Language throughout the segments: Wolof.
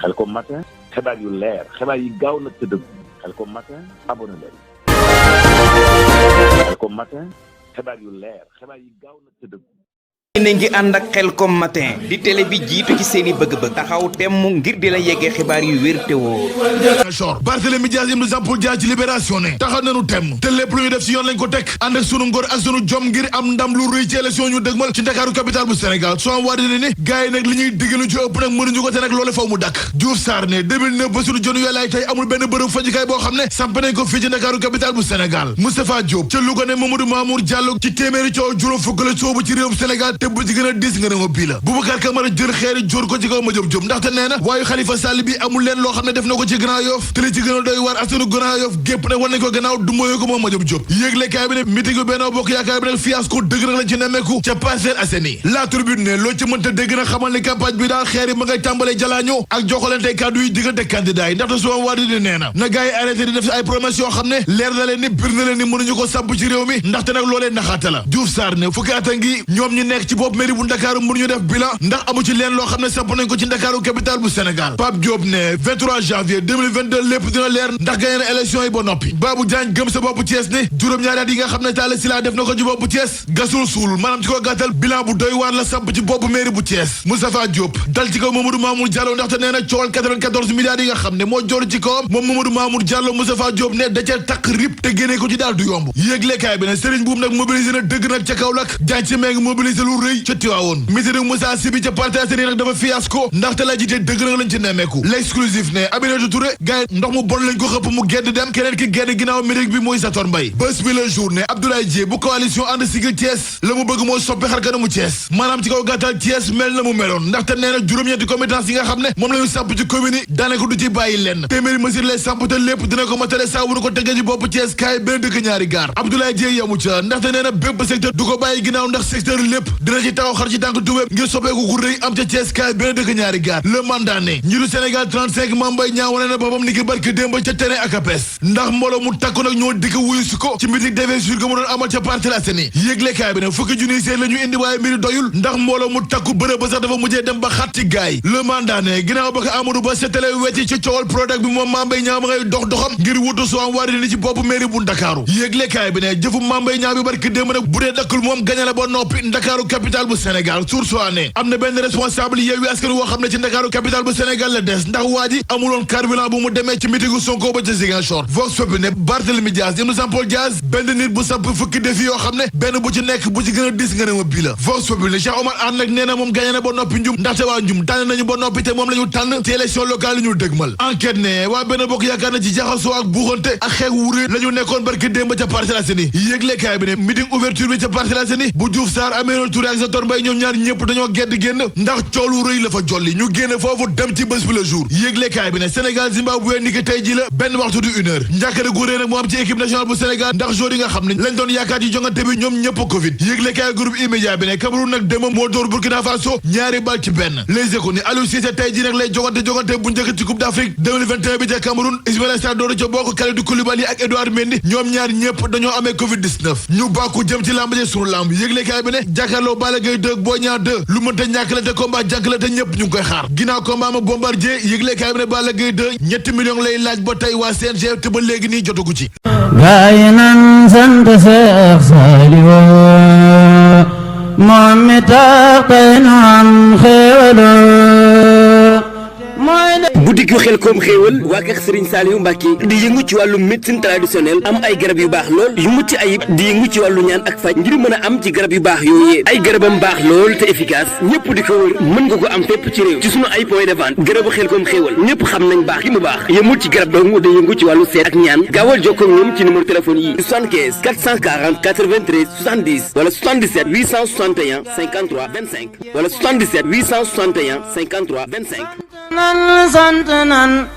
Khelcom matin xibaar yu leer xibaar yi gaaw na te dëgg Khelcom matin abonné leen Khelcom matin xibaar yu leer xibaar yi gaaw na te dëgg ne ngi ànd ak Khelcom matin di télé bi jiitu ci seeni bëgg-bëgg taxaw temm ngir di la yeggee xibaar yu wér te wóor. Barthélémy Dias Ibn Jean-Paul Dias ci Libération ne taxaw nañu temm te lépp lu ñu def ci yoon lañ ko teg ànd ak sunu ngor ak sunu jom ngir am ndam lu rëy ci élection ñu dëgmal ci Ndakaaru capitale bu Sénégal soo waa dina ni gars yi nag li ñuy diggalu ci ëpp nag mënuñu ko te nag loolu faw mu dakk Diouf Sarr ne 2009 ba sunu jonu yàllaay tey amul benn bërëb fajukaay boo xam ne samp nañ ko fii ci Ndakaaru capitale bu Sénégal Moustapha Diop ca Louga ne Mamadou Mamour Diallo ci téeméeri coow juróom fukk la soobu ci réewum Sénégal te bu ci gën a dis nga ne ma bii la Boubacar Camara jël xeeri jóor ko ci kaw ma jëm ndaxte nee na waaye Khalifa Sall bi amul leen loo xam ne def na ko ci Grand Yoff te li ci gën a doy war asanu Grand Yoff gépp ne war nañ ko gannaaw du mooyoo ko moom ma jëm yéegle kaay bi ne meetingu Benno Bokk Yaakaar bi nag fiasco dëgg nag lañ ci nemmeeku ca Parcelles Assainies La Tribune ne loo ci mënta dégg na xamal ni campagne bi daal xeer yi ma ngay tàmbalee jalaañoo ak joxalante kàddu yi diggante candidat yi ndaxte soo waa di nee na gars yi arrêté di def si ay promesses yoo xam ne leer na leen ni bir na leen ni mënuñu ko samp ci réew mi ndaxte nag loolee naxaate la Diouf Sarr ne fukki at a ngi ñoom ñi nekk ci bopp mairie bu Ndakaaru mënuñu def bilan ndax amu ci leen loo xam ne samp nañ ko ci Ndakaaru capitale bu Sénégal Pape Diop ne 23 janvier 2022 lépp dina leer ndax gagné na élection yi ba noppi Babou Diagne gëm sa bopp Thiès ne juróom-ñaari at yi nga xam ne Talla Sylla def na ko ci bopp Thiès gasul suul maanaam ci ko gàttal bilan bu doy waar la samp ci bopp mairie bu Thiès Moustapha Diop dal ci kaw Mamadou Mamour Diallo ndaxte nee na coowal 94 milliards yi nga xam ne moo joor ci kawam moom Mamadou Mamour Diallo Moustapha Diop ne da ca takk rip te génnee ko ci daal du yomb yéeglekaay bi ne Serigne Boum nag mobilisé na dëgg nag ca Kaolack Diagne si mee ngi mobilisé lu rëy ca Tivaouane meeting Moussa Sibi ca Parcelles Assainies nag dafa fiasco ndaxte la jiite dëgg nag lañ ci nemmeeku l'exclusif ne Aminata Touré gars yi ndox mu bon lañ ko xëpp mu gedd dem keneen ki gedd ginnaaw meeting bi mooy Zator Mbaye bés bi la journée Abdoulaye Dieye bu coalition ànd sigil Thiès la mu bëgg moo soppi xar kanamu Thiès maanaam ci kaw gàttal Thiès mel na mu meloon ndaxte nee na juróom-ñeenti compétence yi nga xam ne moom la ñu samp ci commune yi daanaka du ci bàyyi lenn téeméeri mesure lay samp te lépp dina ko matale saa wu ko tegee ci bopp Thiès kaay benn dëkk ñaari gaar Abdoulaye Dieye yamu ca ndaxte nee na bépp secteur du ko bàyyi ginnaaw ndax secteur lépp dina ci taxaw xar ci tànk tubéb ngir soppeeku gu rëy am ca Thiès kaay benn dëkk ñaari gaar le mandat ne njiitu Sénégal 35 Mame Mbaye Niang wane na boppam ni ki barki démb ca terrain ak APS ndax mbooloo mu takku nag ñoo dikk wuyu si ko ci meeting d'investiture ga mu doon amal ca Parcelles Assainies yëglekaay bi ne fukki junniy seet la ñu indi waaye mbiri doyul ndax mbooloo mu takku bërëb ba sax dafa mujjee dem ba xat ci gaay le mandat ne ginnaaw ba ko Amadou Ba seetalee wecci ci coowal Prodac bi moom Mame Mbaye Niang ma ngay doxam ngir wutu soo am waari ni ci bopp mairie bu Ndakaaru yëglekaay bi ne jëfu Mame Mbaye Niang bi barki démb nag bu dee dakkul moom gañe la ba noppi Ndakaaru capitale bu Sénégal source ne am na benn responsable Yewwi Askan woo xam ne ci Ndakaaru capitale bu Sénégal la des ndax waa ji amuloon carburant bu mu demee ci meetingu Sonko ba ca Ziguinchor Vox Populi ne Barthélémy Dias Ibn Jean-Paul Dias benn nit bu samp fukki défi yoo xam ne benn bu ci nekk bu ci gën a dis nga ne ma bii la Vox Populi ne Cheikh Omar Anne nag nee na moom gagné na ba noppi njum ndaxte waa njum tànn nañu ba noppi te moom la ñu tànn ci élection locale yi ñu dëgmal enquête ne waa benn bokk yaakaar na ci jaxasoo ak buuxante ak xeex wuré la ñu nekkoon barki démb ca Parcelles Assainies yëglekaay bi ne meeting ouverture bi ca Parcelles Assainies bu Diouf Sarr Aminata Touré ak Zator Mbaye ñoom ñaar ñëpp dañoo gedd génn ndax coow lu rëy la fa jolli ñu génne foofu dem ci bés bi le jour yëglekaay bi ne Sénégal Zimbabwe ni ki tey ji la benn waxtu du une heure njàkkare gu rëy nag moo am ci équipe nationale bu Sénégal ndax joueurs yi nga xam ne lañ doon yaakaar ci jongante bi ñoom ñëpp Covid yëglekaay groupe immédiat bi ne Cameroun nag démb moo door Burkina Faso ñaari bal ci benn Les Échos ni Aliou Cissé tey ji nag lay jongante bu njëkk ci Coupe d'Afrique 2021 bi ca Cameroun Ismaïla Sarr dooru ca bokk Kalidou Koulibaly ak Edouard Mendy ñoom ñaar ñëpp dañoo amee Covid 19 ñu bàkku jëm ci lamb ji sunu lamb yëglekaay bi ne jàkkaarloo Balla Gaye 2 Boy Niang 2 lu mënta ñàkk la te combat jànk la te ñëpp ñu ngi koy xaar ginnaaw combat ma Bombardier yëglekaay bi ne Balla Gaye 2 ñetti millions lay laaj ba tey waa CNG te ba léegi nii jotagu ci gaay nan sant Seex Saaliw moom mi tax tey nu am xéewal boutique yu Khelcom xéewal waa kër Serigne Saliou Mbacké di yëngu ci wàllu médecine traditionnelle am ay garab yu baax lool yu mucc ayib di yëngu ci wàllu ñaan ak faj ngir mën a am ci garab yu baax yooyu ay garabam baax lool te efficace ñëpp di ko wër mën nga ko am fépp ci réew ci sunu ay point de vente garabu Khelcom xéewal ñëpp xam nañ baax gi mu baax yëmul ci garab dong da yëngu ci wàllu seet ak ñaan gaawal jokkoo ak ñoom ci numéro téléphone yi 75 440 93 70 wala 77 861 53 25 wala 77 861 53 25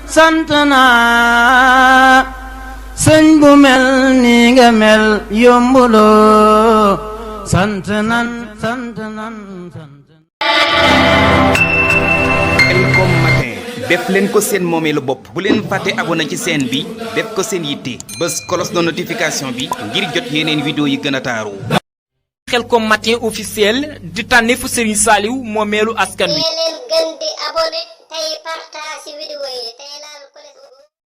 sant naa sëñ bu mel ni nga mel yombuloo sant nan Khelcom matin def leen ko seen moomeelu bopp bu leen fàtte abonné ci chaîne bi def ko seen yitte bës cloche de notification bi ngir jot yeneen vidéo yi gën a taaru Khelcom matin officiel di tànneefu Serigne Saliou moomeelu askan wi tey partage vidéo yi tey laal ko